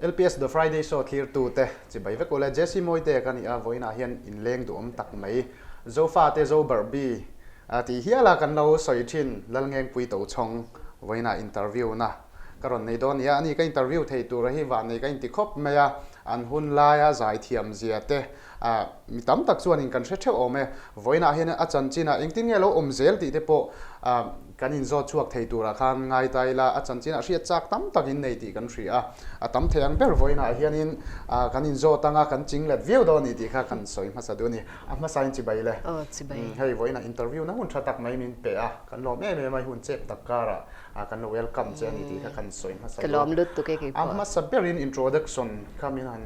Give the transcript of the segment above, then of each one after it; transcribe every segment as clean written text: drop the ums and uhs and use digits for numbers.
LPS The Friday Show thlirtute chibai vek ule. Jesse Mawite ka ni a, vawiinah hian inleng duhawm tak mai. Zofate Zo Barbie tih hiala kan lo sawi thin Lalngengpui Tochhawng vawiinah interview na ka rawn nei dawn nia. Ani ka interview thei tura hi vannei ka inti khawp mai a, an hun laia zaithiam zia te Mi tam tak chuanin kan hre theuh awm e. Vawiinah hian a chanchinah engtin nge lo awm zel tih te pawh kan inzawt chhuak thei turah khan ngai ta ila, a chanchinah hriat chak tam tak in nei tih kan hria a. A tam thei ang ber vawiinah hianin kan inzawt anga kan chinglet viau dawn a ni tih kha kan sawi hmasa duh a ni. A hmasain chibai le. Hei vawiinah interview na hun tha tak mai min pe a, kan lawm em em a, i hun chep tak karah kan lo welcome che a ni tih kha kan sawi hmasa duh a. A hmasa berin introduction kha min han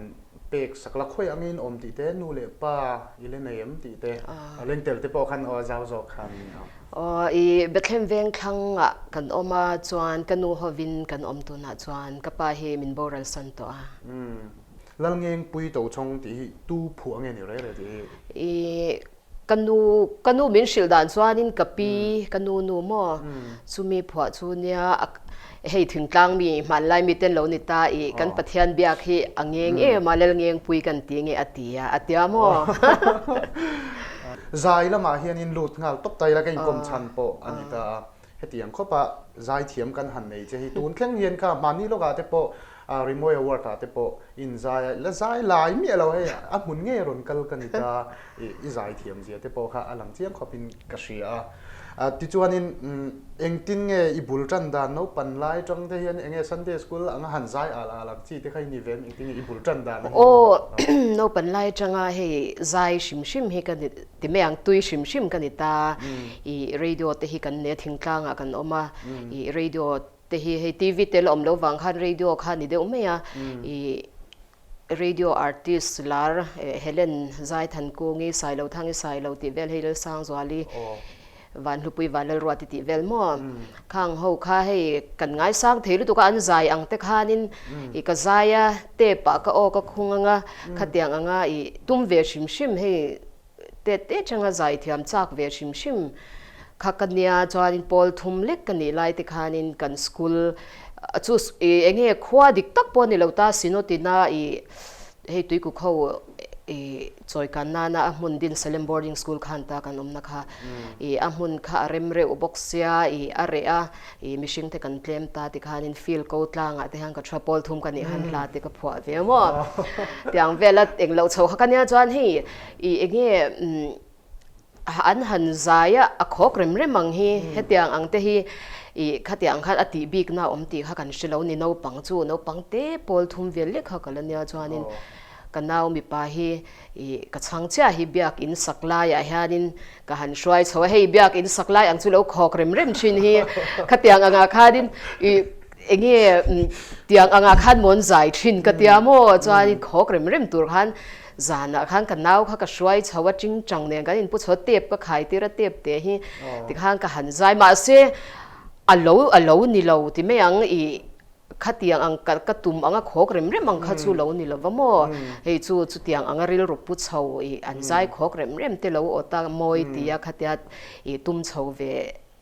Pek sak la khawi angin awm tih te, nu leh pa i la nei em tih te, a leng tel te pawh khan aw zau zawk khan a. Aw i Bethlehem veng thlangah kan awm a, chuan ka nu hovin kan awm tunah chuan ka pa hi min boral san tawh a. Umm Lalngengpui Tochhawng tih hi tu phuah nge ni reh reh tih hi? I Ka nu, ka nu min hrilh dan chuanin ka pi, ka nu nu maw, chumi phuah chu nia hei thingtlang mi hmanlai mi ten lo ni ta i kan Pathian biak hi a ngeng em a, lel ngengpui kan ti nge a ti a, a tia maw? Zai lamah hianin lut nghal tawp ta ila ka inkawm chhan pawh a ni ta a. Hetiang khawpa zaithiam kan han nei che hi tun thleng hian kha hmani lawkah te pawh Rimawi Award ah te pawh in zai a, la zai lai miah lo hei a hmun ngei rawn kal ka ni ta i zaithiam zia te pawh kha a lang chiang khawpin ka hria a. Tichuanin engtin nge i bul tan dan naupan lai tang te hian enge Sunday School anga han zai al al ang chi te kha i ni ve em engtin nge i bul tan dan a ni? Aw naupan lai atanga hei zai hrim hrim hi ka ni Ti mai ang, tui hrim hrim ka ni ta. I radio te hi kan nei a, thingtlangah kan awm a. I radio te hi hei TV te la awm lo vang khan radio kha a ni deuh mai a. I radio artist lar Helen Zaithankungi, Sailothang i Sailo tih vel hei Lalsangzuali Vanhlupui Vanlalruati tih vel maw? Khang ho kha hei kan ngaisang thei lutuk a, an zai ang te khanin i ka zai a, tape ah ka aw ka khung anga khatiang anga i tum ve hrim hrim hei te te changa zai thiam chak ve hrim hrim kha ka nia chuanin pawl thum lek ka nih lai te khanin kan school chu i enge khua dik tak pawh a ni lo ta Sinotina i hei tuikuk ho i Chawikan nana a hmun din Salem Boarding School khan ta kan awmna kha i a hmun kha a rem reuh bawk sia i a reh a i mihring te kan tlem ta ti khanin field ko tlangah te hian ka thua pawl thum ka nih han hla te ka phuah ve maw tiang vela englo chho kha ka nia chuan hei i enge An han zai a, a khawk rem rem ang hi, hetiang ang te hi ih khatiang khan a tih bikna a awm tih kha kan hre lo ni naupang chu, naupang te pawl thum vel lek kha ka la nia chuanin ka nau mipa hi ih ka chhang chiah hi biak in sak laiah hianin ka han hruai chho a, hei biak in sak lai ang chu lo khawk rem rem thin hi khatiang angah khanin ih enge tiang angah khan mawn zai thin ka tia maw chuanin khawk rem rem tur khan Zanah khan ka nau kha ka hruai chho a, tingtang nen kan inpu chho a, tape ka khai tir a, tape te hi tikhan ka han zai. Mahse, a lo a lo ni lo ti mai ang, ih khatiang ang ka ka tum anga khawk rem rem ang kha chu lo ni lo va maw? Hei chu chutiang anga rilru pu chho ih an zai khawk rem rem te lo awt a, mawi tia khatia ih tum chho ve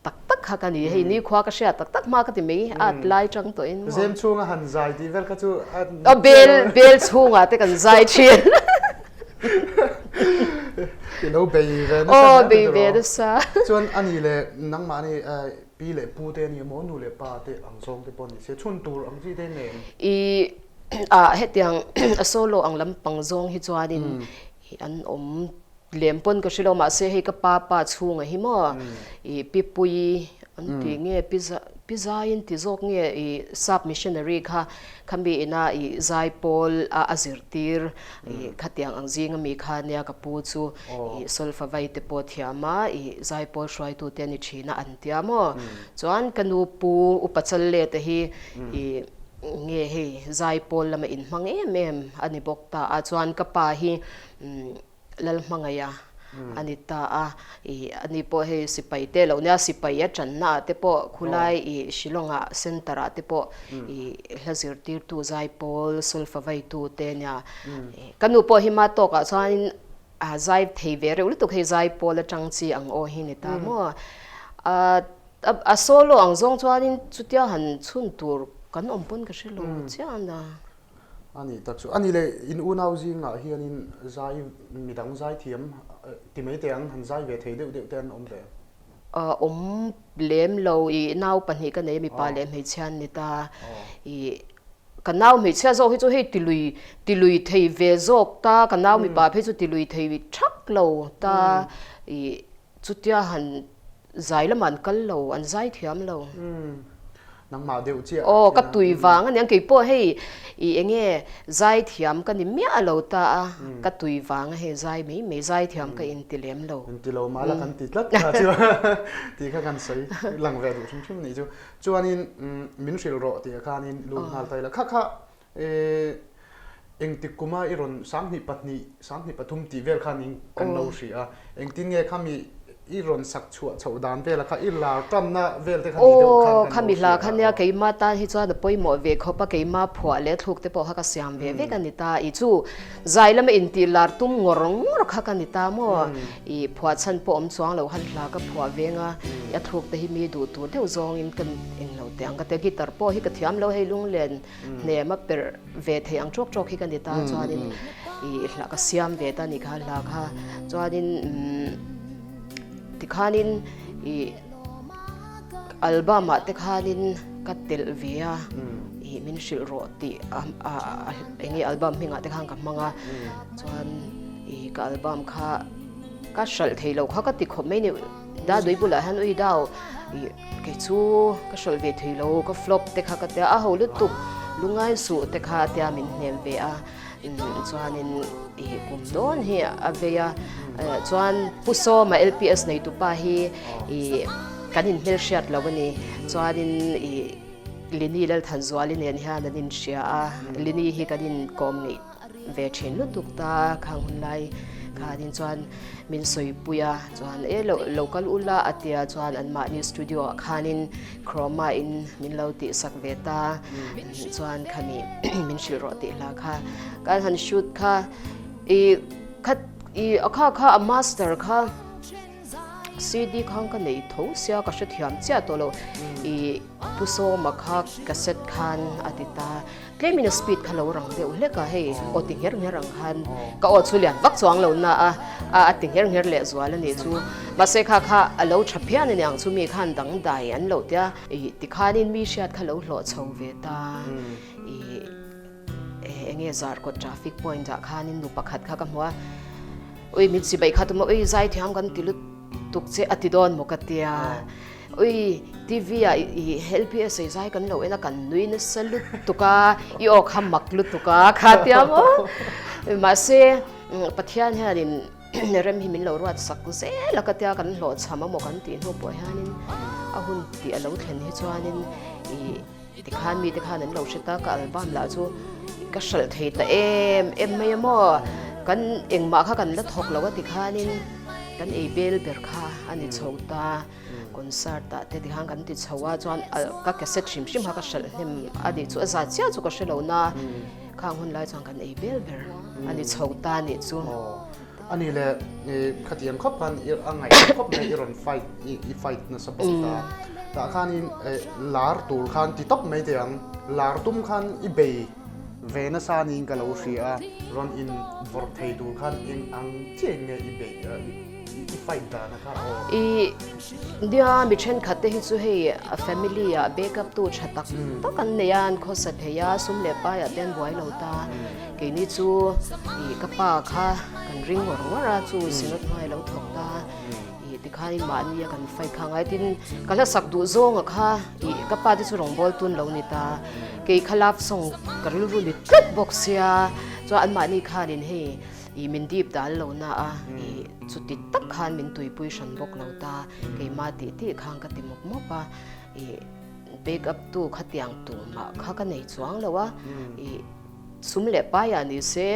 Tak tak kha ka ni, hei nikhua ka hria tak tak hma ka ti mai, a at lai tang tawh in maw. Zem chhunga han zai tih vel kha chu a A bel bel chhungah te kan zai thin. I lo bei ve nasa Aw bei ve nasa. Chuan a ni leh nangmahni pi leh pu te a ni emaw nu leh pa te ang zawng te pawh ni se chhun tur ang chi te nen. I a hetiang a solo ang lampang zawng hi chuanin an awm Lem pawn ka hre lo mahse hei ka pa pa chhunga hi maw i pi pui an ti nge pi pi zai in ti zawk nge i sap missionary kha khami ina i zai pawl a a zirtir i khatiang ang zinga mi kha nia ka pu chu i solfa vai te pawh thiam a i zai pawl hruaitu te a ni thin a an tia maw chuan ka nu pu upa chal let a hi i nge hei zai pawl lama inhmang em em a ni bawk ta a chuan ka pa hi Lalhmangaih a ni ta a, ih ani pawh hei sipai te lo nia, sipai a tanna ah te pawh khulai ih Shillong ah center ah te pawh ih hla zirtirtu zaipawl solfa vaitu te nia. Ka nu pawh hi ma tawk ah chuanin a zai thei ve reuh lutuk hei zaipawl atang chi ang aw hi ni ta maw. A a solo ang zawng chuanin chutia han chhun tur kan awm pawn ka hre lo chiah a. A nih tak chu. A nih leh in unau zingah hianin zai midang zai thiam ti mai teh ang han zai ve thei deuh deuh te an awm ve em? Awm lem lo i nau pahnih ka nei a mipa leh hmeichhia an ni ta. I ka nau hmeichhia zawk hi chu hei tilui tilui thei ve zawk ta ka nau mipa phei chu tilui thei thak lo ta i Chutia han zai lamah an kal lo, an zai thiam lo. Umm, nangmah deuh chiah. Aw, ka tui vang a niang, keipawh hei i enge zai thiam ka ni miah lo ta a, ka tui vang a hei zai mai mai, zai thiam ka inti lem lo. Inti lo mah la kan ti tlat kha chu tih kha kan sawi lang ve duh hrim hrim nih chu. Chuanin min hrilh rawh tih ah khanin lu nghal ta ila, kha kha Engtik kuma i rawn 2002, 2003 tih vel khan in kan lo hria a, engtin nge khami i rawn sak chhuah chhoh dan vela kha i lar tanna vel te kha ni deuh khan kan lo hria a. Khami hla kha nia keima tan hi chuan a pawimawh ve khawp a, keima phuah leh thluk te pawh kha ka siam ve vek a ni ta. I chu zai lama intih lar tum ngawr ngawr kha ka ni ta maw? I phuah chhan pawh awm chuang lo khan hla ka phuah veng a, a thluk te hi mi duh tur deuh zawngin ka englo teh ang ka ti a, guitar pawh hi ka thiam lo hei lunglen hnem a perh ve thei ang tawk tawk hi ka ni ta chuanin i hla ka siam ve ta ni kha hla kha chuanin tikhanin i album ah te khanin ka telh ve a i min hrilh rawh tih a enge album hmingah te khan ka hmang a chuan i ka album kha ka hralh thei lo kha ka ti khawp mai ni Dadui bulah hian ui dau i Kei chu ka hralh ve thei lo, ka flop te kha ka tia, a ho lutuk, lungai suh te kha a tia min hnem ve a, chuanin i kum dawn hi a vei a, chuan Pu Sawma LPS neitupa hi i kan inhmelhriat lo a ni, chuanin i Lini Lalthanzuali nen hian an inhria a, Lini hi kan inkawm ngeih. ve thin lutuk ta khang hun lai khanin chuan min sawipui a chuan e lo lo kal ula a tia chuan an mahni studio ah khanin chroma in min lo tih sak ve ta chuan khami min hrilh rawh tih hla kha kan han shoot kha i kha i a kha kha a master kha CD khan ka nei tho sia ka hrethiam chiah tawh lo i Pu Sawma kha cassette khan a ti ta. Tlemin a speed kha lo rang deuh hlek a, hei aw ti ngher ngher ang khan ka aw chu lian vak chuang lo na a, a ti ngher ngher leh zual a nih chu. Mahse kha kha a lo tha phian a ni ang chu mi khan dangdai an lo tia. Ih tikhanin mi hriat kha lo hlawh chho ve ta. Ih enge Zarkawt traffic point ah khanin nu pakhat kha ka hmu a, ui min chibai kha tum a, ui zaithiam kan ti lutuk che a ti dawn maw ka tia. Ui, TV ah i LPS ei zai kan lo en a, kan nui nasa lutuk a, i aw kha mak lutuk a, kha tia maw? Mahse, Pathian hianin rem hi min lo ruat sak zel a ka tia, kan hlawhchham a maw kan tih hnu pawh hianin a hun tih a lo thlen hi chuanin i tikhan mite khan an lo hre ta, ka album lah chu ka hralh thei ta em em mai a maw? Kan engmah kha kan la thawk lo a tikhanin kan ei bel ber kha a ni chho ta. Concert ah te tikhan kan ti chho a chuan ka cassette hrim hrim kha ka hralh hnem a nih chu a zat chiah chu ka hre lo na khang hun lai chuan kan ei bel ber a ni chho ta a nih chu. A ni le khatiang khawp khan a ngaihna khawp mai i rawn fight i fight nasa bawk ta tah khanin lar tur khan ti tawp mai teh ang lar tum khan i bei ve nasa niin ka lo hria a rawn in vawrh thei tur khan eng ang chiah in nge i beih I fight dan a kha aw. I nia mi thenkhat te hi chu hei a family ah backup tu tha tak tak an nei a, an khawsa thei a, sum leh pai ah te an buai lo ta. Keini chu i ka pa kha kan ring ngawr ngawr a, chu synod hnuai a lo thawk ta. I tikhanin mahni a kan fight kha ngai tin ka hla sak duh zawng a kha i ka pa te chu rawngbawl tun lo ni ta. Kei kha love song ka rilru ni tlat bawk sia, chuan anmahni khanin hei I min dip dal lo na a, i chuti tak khan min tuipui hran bawk lo ta, keimah tih tih khan ka ti mawp mawp a, i back up tu khatiang tumah kha ka nei chuang lo a, i sum leh paiah ni se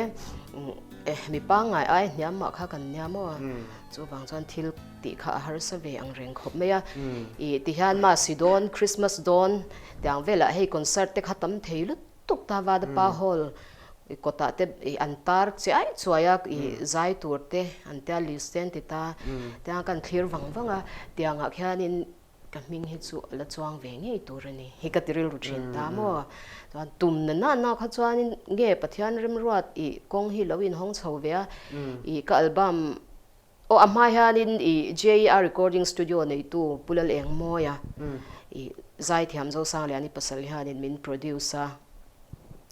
mi pangngai ai hniam mah kha kan nia maw, chuvang chuan thil tih kha a harsa ve ang reng khawp mai a, i tihian Masi dawn Christmas dawn tiang velah hei concert te kha tam thei lutuk. Tuk ta Vadapa Hall i kawtah te i an tar chiai chuai a i zai tur te an tia list te an ti ta tiang kan thlir vang vang a tiangah khianin ka hming hi chu a la chuang ve ngei tur a ni hi ka ti rilru thin ta maw. Chuan tum na na na kha chuanin nge Pathian remruat i kawng hi lo inhawng chho ve a, i ka album aw a hma hianin i JER recording studio neitu Pu Lal Engmawia i Zaithiam Zosangliani pasal hianin min produce a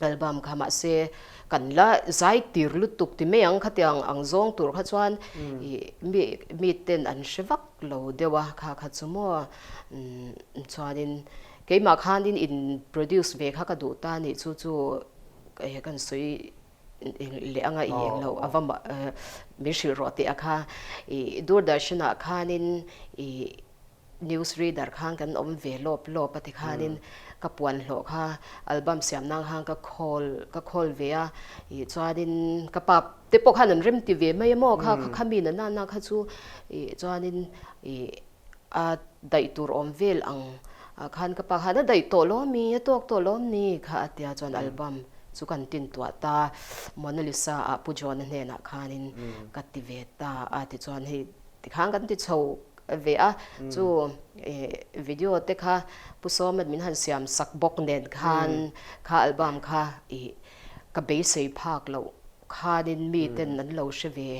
album kha mahse kan la zai tir lutuk ti mai ang khatiang ang zawng tur kha chuan i mi miten an hre vak lo deuh a kha kha chu maw chuanin Keimah khanin in produce ve kha ka duh ta nih chu chu kan sawi leh anga i eng lo ava min hrilh rawh tih a kha i Doordarshan ah khanin i news reader khan kan awm ve lawp lawp a ti khanin ka puan hlawh kha album siam nan khan ka khawl ka khawl ve a i chuanin ka pa te pawh khan an rem ti ve mai a maw kha kha mi na na kha chu i chuanin i A daih tur awm vel ang ah khan ka pa khan a daih tawh lawm mi, a tawk tawh lawm ni kha a tia chuan album chu kan tin tuah ta Mona Lisa ah Pu John-a hnenah khanin ka ti ve ta a tichuan hei tikhan kan ti chho ve a chu video te kha Pu Sawma min han siam sak bawk nen khan kha album kha ih ka beisei phak loh khanin miten an lo hre ve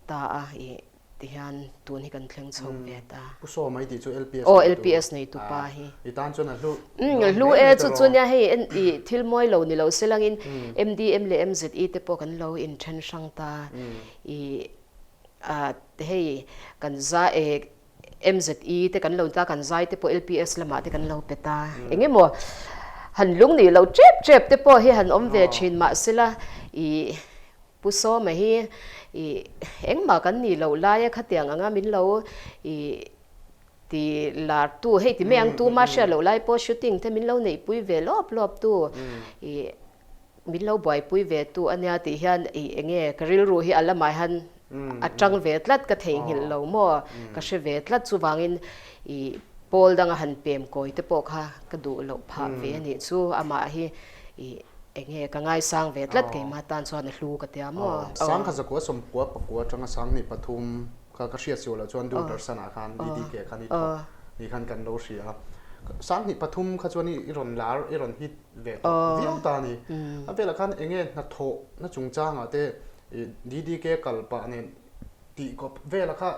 ta a ih Tihian tun hi kan thleng chho ve ta. Pu Sawma i tih chu LPS neitu. Aw LPS neitu pa hi. I tan chuan a hlu. Umm a hlu e chu chu nia hei i thil mawi lo ni lo se langin MDM leh MZE te pawh kan lo inthen hrang ta. I ah hei kan za e MZE te kan lo ta kan zai te pawh LPS lamah te kan lo pe ta. Eng emaw han lung nih loh tep tep te pawh hi han awm ve thin mahsela i Pu Sawma hi i engmah kan nih loh laia khatiang anga min lo i ti lar tu hei ti mai ang tuma hriat loh lai pawh shooting te min lo neihpui ve lawp lawp tu i min lo buaipui ve tu ania tih hian i enge ka rilru hi a lamah hian a tang ve tlat ka theihnghilh lo maw ka hre ve tlat chuvangin i pawl danga han pem kawi te pawh kha ka duh loh phah ve a nih chu amah hi i Enge ka ngaisang ve tlat keimah tan chuan a hlu ka tia maw? Sangkha zakua sawmkua pakua atanga Sanghnih pathum kha ka hriat siu loh chuan Doordarshan ah khan DDK khan i thawk ni khan kan lo hria a. Sanghnih pathum kha chuan i rawn lar i rawn hit ve tawh viau ta a ni. A velah khan enge hnathawh na chungchang ah te DDK kal pah nen tih kawp velah kha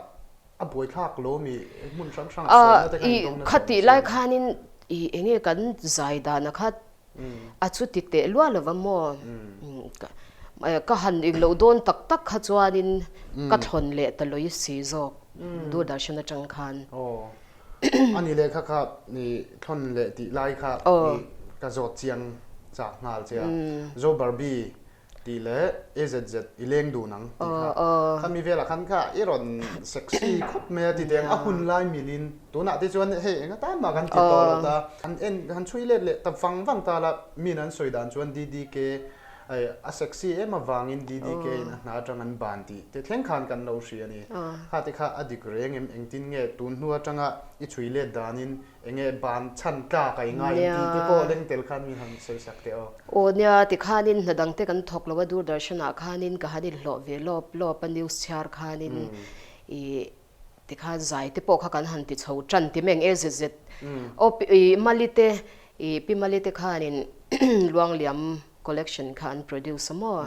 a buaithlak lo mi hmun hrang hrang ah sawmna te khan in dawng nasa awm si. Khatih lai khanin i enge kan zai dan ah kha A chuti teh luah lo va maw? Ka han eng loh dawn tak tak kha chuanin ka thlawn leh ta lawi si zawk Doordarshan atang khan. Aw, a ni leh kha kha thlawn leh tih lai kha ka zawt chiang chak nghal che a. Zo Barbie Tih leh AZZ i leng dun ang tih kha. Khami velah khan kha i rawn sexy khawp mai a ti teng a hun lai milin tunah te chuan hei enga tan mah kan ti tawh lo ta. Han en han chhui let leh ta vang vang ta la min an sawi dan chuan DDK a sexy em avangin DDK in a hna atang an ban tih te thleng khan kan lo hria a ni. Kha te kha a dik reng em engtin nge tun hnu atanga i chhui let danin Enge ban chhan tlak a i ngai ang tih te pawh leng tel khan min han sawi sak teh aw. Aw nia, tikhanin hna dang te kan thawk lo a, Doordarshan ah khanin ka han inhlawh ve lawp lawp a news chhiar khanin i tikhan zai te pawh kha kan han ti chho tan ti mai ang e zet zet aw i Mali te i Pi Mali te khanin Luangliam collection kha an produce a maw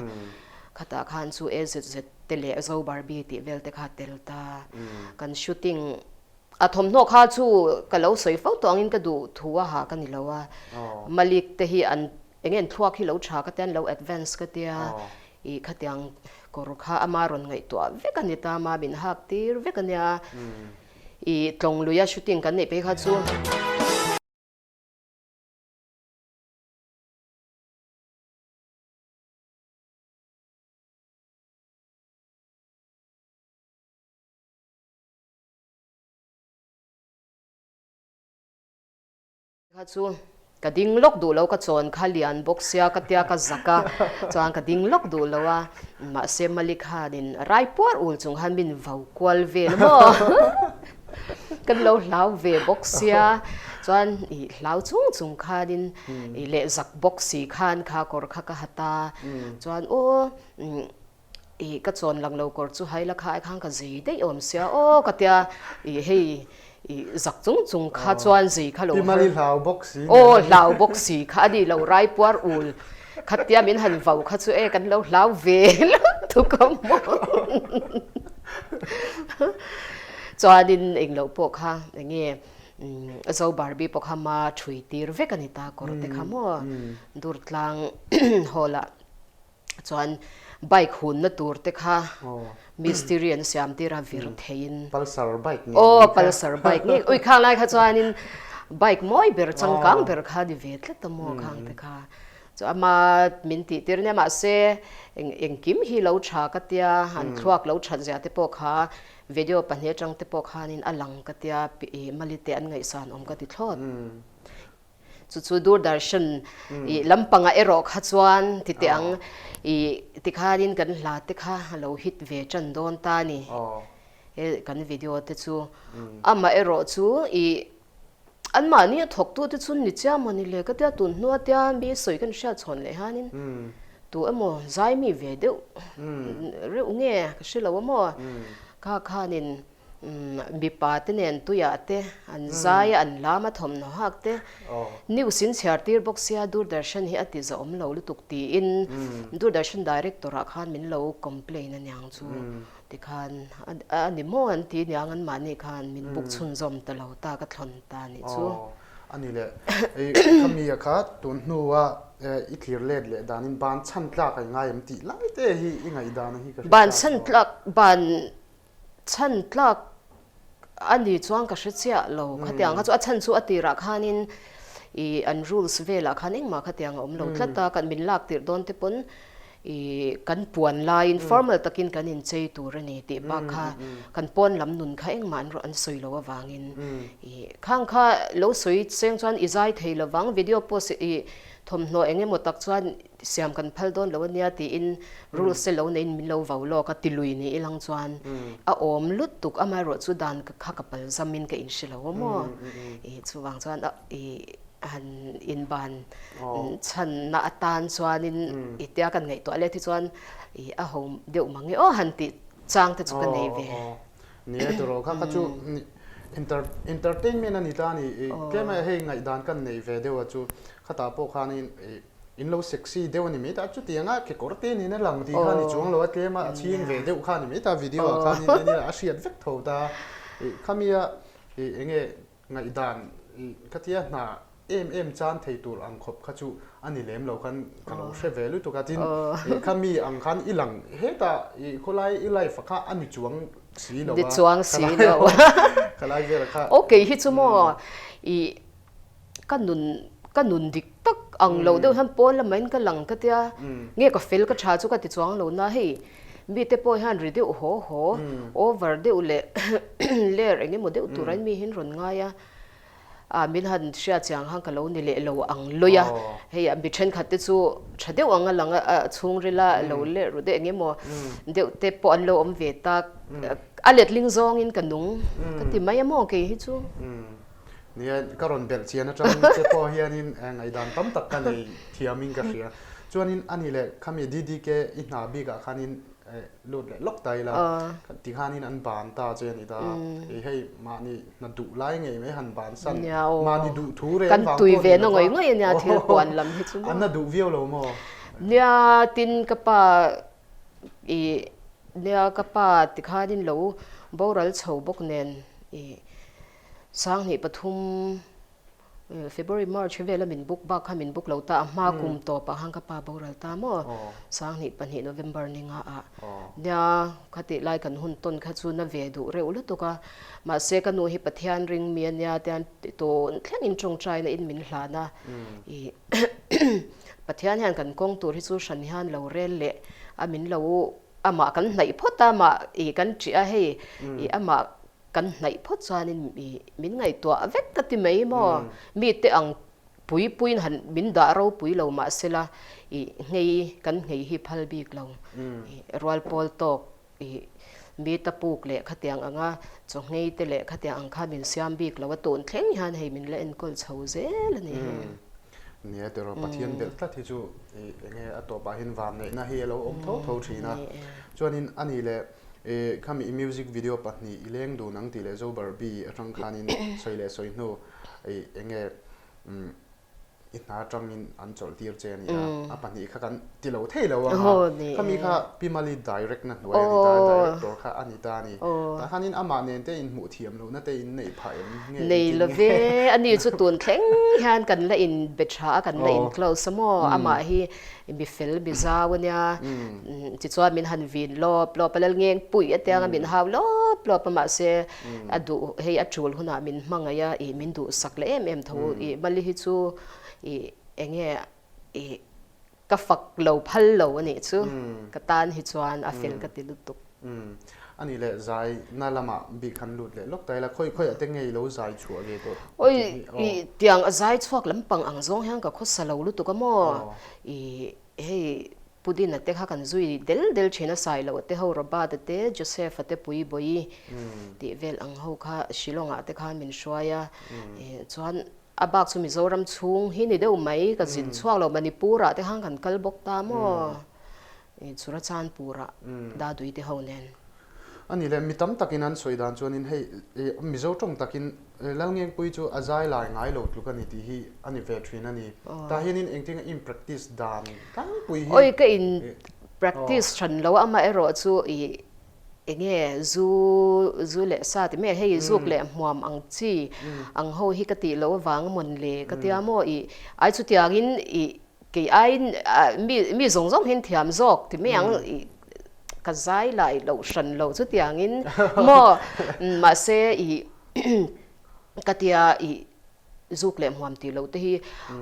khatah khan chu e zet zet te leh Zo Barbie tih vel te kha tel ta kan shooting A thawmhnaw kha chu ka lo sawi fo tawh angin ka duh thu a ha ka ni lo a, Malik te hi an eng nge an thluak hi lo tha ka tia an lo advance ka tia ih khatiang kawr kha ama rawn ngaihtuah vek a ni ta ama min hak tir vek a nia ih tlawng luia shooting kan neih phei kha chu. Kha chu ka ding lawk duh lo ka chawn kha lian bawk sia ka tia ka zak a chuan ka ding lawk duh lo a mahse Mali khanin rai puar ul chung khan min vau kual vel maw kan lo hlau ve bawk sia chuan i hlau chung chung khanin i leh zak bawk si khan kha kawr kha ka ha ta chuan aw Ih ka chawn lang lo kawr chu haila kha ai khan ka zei daih awm sia aw ka tia ih hei I zak chung chung kha chuan zei kha lo har. Timali hlau bawk si. Aw hlau bawk si kha ani lo rai puar ul khatia min han vau kha chu e kan lo hlau ve lutuk a maw. Chuanin englo pawh kha enge Zo Barbie pawh kha ma thui tir vek a ni ta kawr te kha maw Durtlang hall ah Chuan bike hunna tur te kha mistiri an siam tir a vir theiin. Pulsar bike nge. Aw Pulsar bike nge. Ui khang lai kha chuanin bike mawi ber changkang ber kha ni ve tlat a maw khang te kha. Chu ama min tih tir nia mahse engkim hi lo tha ka tia an thluak lo that zia te pawh kha video pahnih atang te pawh khanin a lang ka tia mali te an ngaihsan awm ka ti thlawt. Chu chu Doordarshan i lampangah erawh kha chuan ti teh ang i tikhanin kan hla te kha a lo hit ve tan dawn ta a ni. He kan video te chu amah erawh chu i anmahni a thawktu te chu ni chiah maw ni le ka tia tun hnua tia mi sawi kan hriat chhawn leh hianin tu emaw zai mi ve deuh reuh nge ka hre lo a maw kha khanin Mipa te nen tuiah te an zai a, an lam a thawmhnaw hak te news in chhiar tir bawk sia Doordarshan hi a ti zawm lo lutuk tiin Doordarshan director ah khan min lo complain a niang chu tikhan a ni maw an ti niang an mahni khan min book chhunzawm ta lo ta ka thlawn ta nih chu. A ni le, khami a kha tun hnua i thlir let leh danin ban chhan tlak a i ngai em tih lai te hi i ngaihdan hi ka hre chak. Ban chhan tlak ban Chhan tlak a ni chuan ka hre chiah lo. Khatiang kha chu a chhan chu a tirah khanin ih an rules velah khan engmah khatiang a awm lo tlat a, kan min lak tirh dawn te pawn ih kan puan laiin formal takin kan inchei tur a ni tih bak kha kan pawn lam nun kha engmah an an sawi lo avangin ih khang kha lo sawi seng chuan i zai thei lovang video post ih thawmhnaw eng emaw tak chuan siam kan phal dawn lo ania tiin rules te lo neiin min lo vau lawk a ti lui ni ilang chuan a awm lutuk amaherawh chu dan kha ka pal zamin ka inhre lo a maw ih chuvang chuan ih han inban chhanna atan chuanin i tia kan ngaihtuah let hi chuan ih a ho deuh mang e aw han tih chang te chu ka nei ve. Ni e tiraw kha kha chu entertainment a ni ta a ni tlem a hei ngaihdan kan nei ve deuh a chu khatah pawh khanin ih In lo sexy deuh a ni mai ta, chutiang a kekawr te nen a lang tih kha a ni chuang lo a, tlem a a chhing ve deuh kha a ni mai ta, video ah khan in ania a hriat vek tho ta. Ih khamia ih eng nge ngaihdan ih khatia hna em em chan thei tur ang khawp kha chu a ni lem lo khan ka lo hre ve lutuk a, tin ih khami ang khan i lang hetah ih khawlai i life ah kha a ni chuang si lo a, khalai velah kha. Okay hi chu maw ih Ka nun ka nun dik tak ang lo deuh hian pawn lamah in ka lang ka tia nge ka fel ka tha chu ka ti chuang lo na hei mite pawh hian ri deuh haw haw over deuh leh ler eng emaw deuh tura in mi hi an rawn ngai a ah min han hriat chiang khan ka lo ni leh lo ang lawih a hei mi thenkhat te chu tha deuh ang a lang a chhungrila lo ler ru deuh eng emaw deuh te pawh an lo awm ve tak a letling zawngin ka nung ka ti mai a maw kei hi chu. Nia, ka rawn belh chian atang che pawh hianin ngaihdan tam tak ka nei thiamin ka hria. Chuanin ani leh khami DDK i hna bikah khanin lut leh lawk ta ila, tikhanin an ban ta che a ni ta. Hei hei mahni hna duh lai ngei mai han ban san, mahni duh thu reng vang pawh ni lova. An na duh viau lo maw? Nia, tin ka pa i nia ka pa tikhanin lo boral chho bawk nen i 2003 February March vela min book bak kha min book lo ta a hma kum tawpah khan ka pa boral ta maw 22 November ni nga ah nia khatih lai kan hun tawn kha chu na ve duh reuh lutuk a mahse ka nu hi Pathian ring mi ania tian tun thlengin tawngtaina in min hlan a ih Pathian hian kan kawng tur hi chu hran hian lo rel leh a min lo amah kan hnaih phawt a amah ih kan ṭih a hei ih amah Kan hnaih phawt chuanin min ngaihtuah vek ka ti mai maw? Mite ang pui puiin han min dah ropui lo mah sela ih nghei kan nghei hi phal bik lo. Ih rual pawl tawk ih mi ta puk leh khatiang anga chaw nghei te leh khatiang ang kha min siam bik lo a tun thleng hian hei min la enkawl chho zel a ni hei. Nia tiraw Pathian belh tlat hi chu ih enge a tawpah hian vanneihna hi a lo awm tho tho thin a. Chuanin ani leh. Khami i music video pahnih i leng dun ang tih leh Zo Barbie atang khanin sawi leh sawi hnu enge i hna atangin an chawlh tir che a ni a, a pahnih kha kan ti lo thei lo ang a, khami kha Pi Mali direct na hnuai a ni ta, director kha a ni ta a ni. Tah khanin amah nen te inhmuh thiam lohna te in neih phah em nge engtin nge? Nei lo ve, ani chu tun thleng hian kan la in be tha a, kan la in close a maw, amah hi Mi fel mi zau a nia, tichuan min han vin lawp lawp a, Lalngeng puih a tiang a min hau lawp lawp a, mahse a duh hei a tul hunah min hmangaih a, ih min duhsak leh em em tho, ih Mali hi chu ih eng nge ih ka fak lo phal lo a nih chu, ka tan hi chuan a fel ka ti lutuk. A nih leh zai na lamah bik han lut leh lawk ta ila, khawi khawiah te ngei lo zai chhuah ve tawh Oi, i tiang a zai chhuak lampang ang zawng hian ka khawsa lo lutuk a maw? I hei Pudina te kha kan zui del del thin a, Sailoa te ho, Robert-a te, Joseph-a te, Puibawi tih vel ang ho kha Shillong-ah te khan min hruai a, chuan a bak chu Mizoram chhung hi ni deuh mai, ka zin chhuak lo, Manipur-ah te khan kan kal bawk ta maw? Churachandpur-ah Dadui te ho nen. A ni le, mi tam takin an sawi dan chuanin hei Mizo tawng takin Lalngengpui chu a zai lai ngai lo tluk a ni tih hi a ni ve thin a ni. Tah hianin engtinga in practice dan tlangpui hi. Oi ka in practice than lo a, amaherawh chu i enge zu zu leh sa ti mai hei zuk leh hmuam ang chi ang ho hi ka tih loh avang amawn le ka tia maw i ai chutiangin i Kei aiin mi mi zawng zawng hian thiam zawk ti mai ang i ka zai lai loh hran loh chutiangin maw mahse i ka tia i zuk leh hmuam tih loh te hi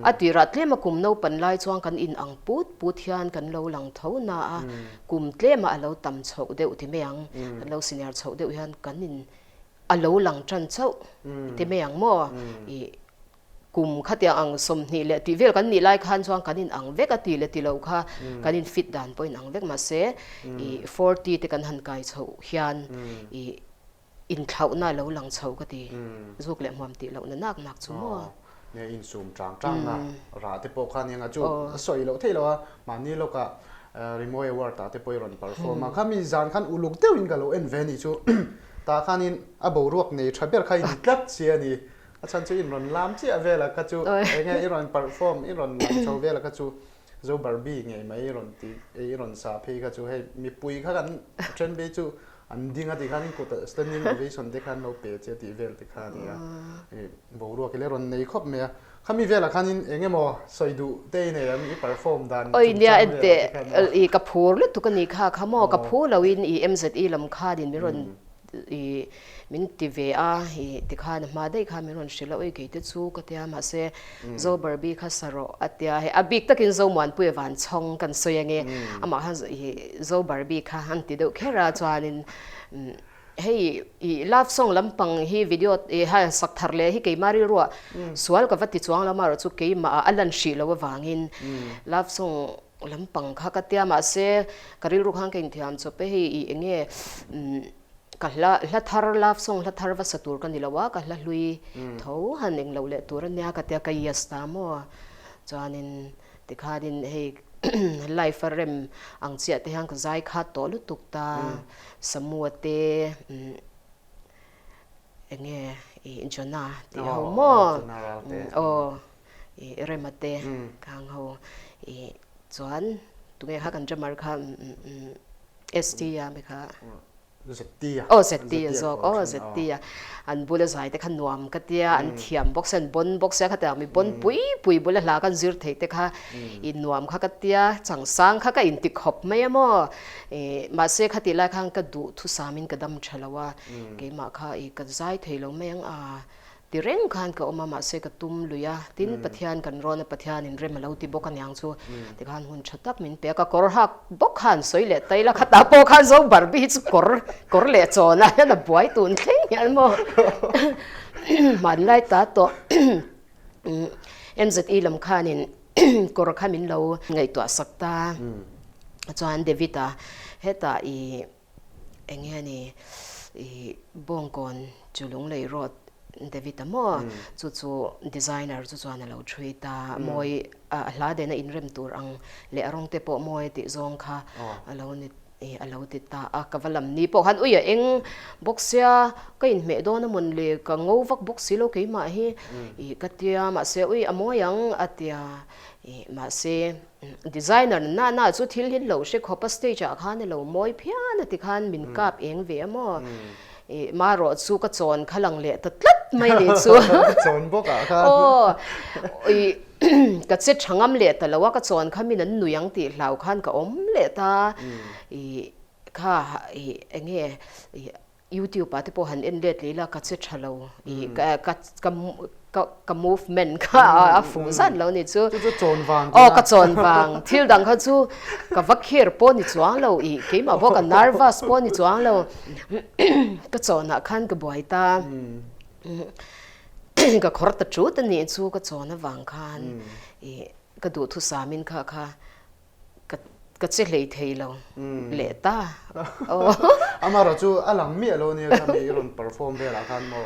a tirah tlema kum naupan lai chuan kan in ang put put hian kan lo lang tho na a kum tlema a lo tam chhoh deuh ti mai ang kan lo senior chhoh deuh hian kan in a lo lang tan chauh ti mai ang maw i Kum khatiang ang 20 leh tih vel kan nih lai khan chuan kan in ang vek a ti leh ti lo kha kan in fit dan pawh in ang vek mahse i 40 te kan han kai chhoh hian i inthlauhna a lo lang chho ka ti zuk leh hmuam tih lohna nak nak chu maw. Nia insum chang chang na rah te pawh kha nia chu a sawi loh theih lo a mahni lawkah Rimawi Award ah te pawh i rawn perform a khami zan khan uluk deuhin ka lo en ve a nih chu tah khanin a boruak nei tha ber kha in tlat si a ni. A chhan chu in rawn lam chiah vel a kha chu enge i rawn perform i rawn lang chho vel a kha chu Zo Barbie ngei mai i rawn ti i rawn sa phei kha chu hei mipui kha kan then phei chu an ding a ti khan in kut ah standing ovation te khan lo pe che tih vel te kha a ni a i boruak i le rawn nei khawp mai a khami velah khan in eng emaw sawi duh te i nei ang i perform dan Oi nia en teh i ka phur lutuk a ni kha kha maw ka phu lo in i MZE lam khan in min rawn I min ti ve a, i tikhan a hma daih khan min rawn hrilh a, ui kei te chu ka tia mahse Zo Barbie kha sa rawh a tia, hei a bik takin Zo Muanpuia van chhawng kan sawi ange, amah khan i Zo Barbie kha an ti deuh kher a, chuanin hei i love song lampang hi video i ha sak thar leh hi keimah rilruah sual ka va ti chuang lo amaherawh chu keimah ah a lan hrih loh avangin love song Lampang kha ka tia mahse ka rilru khan ka inthiam chawp e hei i enge ka hla hla thar love song hla thar va sa tur ka ni lo a ka hla hlui tho han eng lo leh tur ania ka tia ka yes ta maw chuanin tikhanin hei life a rem ang chiah te hian ka zai khat tawh lutuk ta Samua te enge i Jonah tih ho maw aw. I Rema te kang ho i chuan tunge kha kan drummer kha ST a mi kha ZT a aw ZT a zawk aw ZT a an bula zai te kha nuam ka tia an thiam bawk sia an bon bawk sia khatiang mi bon pui pui bula hla kan zir thei te kha i nuam kha ka tia changsang kha ka inti khawp mai a maw i mahse khatih lai khan ka duh thusamin ka dam tha lo a keimah kha i ka zai thei lo mai ang a Ti reng khan ka awm a, mahse ka tum lui a, tin Pathian kan rawn a, Pathianin rem a lo ti bawk aniang chu tikhan hun tha tak min pe a, ka kawr hak bawk khan sawi leh ta ila, khatah pawh khan zo Barbie hi chu kawr kawr leh chawn ah hian a buai tun thleng hian maw hmanlai ta tawh MZE lam khanin kawr kha min lo ngaihtuah sak ta chuan David-a hetah i Eng nge ni i Bawngkawn chu Lunglei Road David a maw chu chu designer chu chuan a lo thui ta mawi a hla dena inrem tur ang leh a rawng te pawh mawi tih zawng kha a lo ni. I a lo ti ta a, ka va lam ni pawh khan ui a eng bawk sia, ka inhmeh dawn a mawn le, ka ngo vak bawk si lo keimah hi i ka tia, mahse ui a mawi ang a tia, i mahse designer na na chu thil hi lo hre khawp a stage ah khan a lo mawi phian a ti khan min kap eng ve a maw, i marawh chu ka chawn kha lang leh ta tlat mai ni chu. Ka chawn bawk ah khan. Aw i. Ka che tha ngam leh ta lo a, ka chawn kha min an nui ang tih hlau khan ka awm leh ta. I kha i enge i YouTube ah te pawh han en let leh ila ka che tha lo i ka ka ka ka movement kha a fuh zat lo ni chu. Chu chu chawn vang tih na. Aw ka chawn vang thil dang kha chu ka va kher pawh ni chuang lo i keimah pawh ka nervous pawh ni chuang lo ka chawnah khan ka buai ta. Ka khawr ta tut a nih chu ka chawn avang khan i ka duhthusamin kha kha ka ka che hlei thei lo leh ta. Amaherawh chu a lang miah lo nia kha mi i rawn perform velah khan maw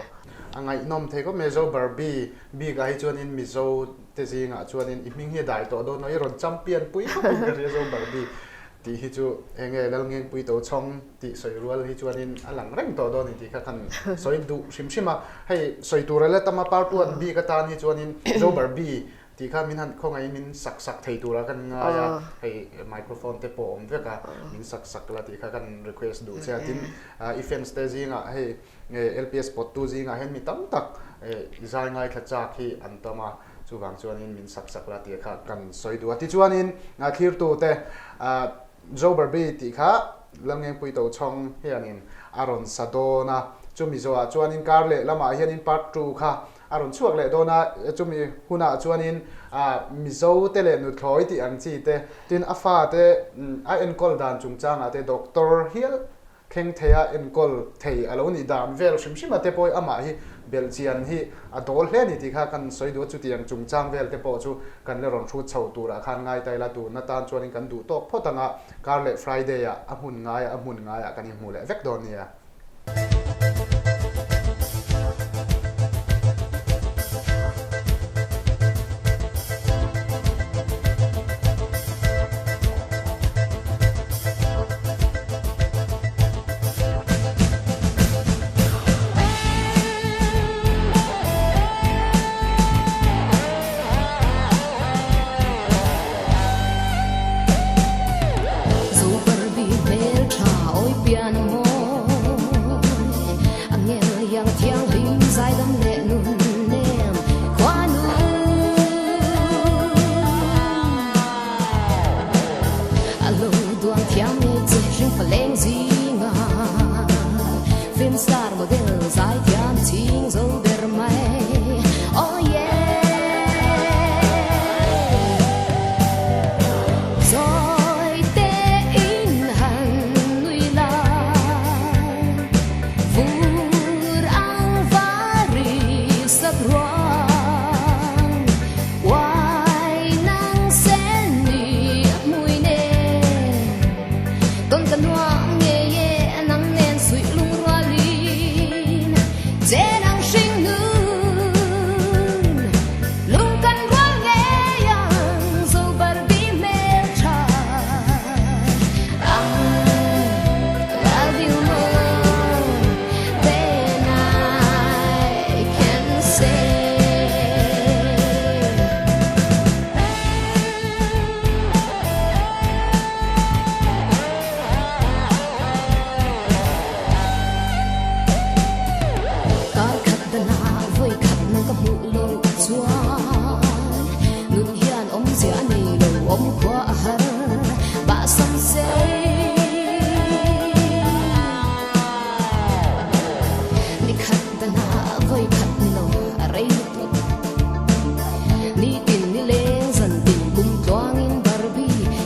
a ngaihnawm thei khawp mai Zo Barbie bikah hi chuanin Mizo te zingah chuanin i hming hi a dai tawh dawn lo i rawn champion pui khawpin ka hria Zo Barbie tih hi chu enge Lalngengpui Tochhawng tih sawi rual hi chuanin a lang reng tawh dawn a ni tih kha kan sawi duh hrim hrim a. Hei sawi tur a la tam a, part one bik atan hi chuanin Zo Barbie tih kha min han khawngaihin min sak sak thei tura kan ngai a, hei microphone te pawh awm vek a, min sak sak la tih kha kan request duh che a. Tin, i fans te zingah hei LPS pawttu zingah hian mi tam tak i zai ngaithla chak hi an tam a, chuvang chuanin min sak sak la tih kha kan sawi duh a. Tichuanin thlirtute Zo Barbie tih kha Lalngengpui Tochhawng hianin a rawn sa dawn a, chumi zawhah chuanin kar leh lamah hianin part 2 kha a rawn chhuak leh dawn a, chumi hunah chuanin Mizo te leh nuthlawi tih ang chi te, tin a fate a enkawl dan chungchangah te doctor hial thleng thei a enkawl thei a lo nih dan vel hrim hrim a te pawh amah hi belhchian hi a dawl hle a ni tih kha kan sawi duh a, chutiang chungchang vel te pawh chu kan la rawn hrut chho turah khan ngai ta ila tun atan chuanin kan duh tawk phawt ang a, kar leh Friday ah a hmun ngaiah a hmun ngaiah kan inhmuh leh vek dawn nia.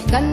Kan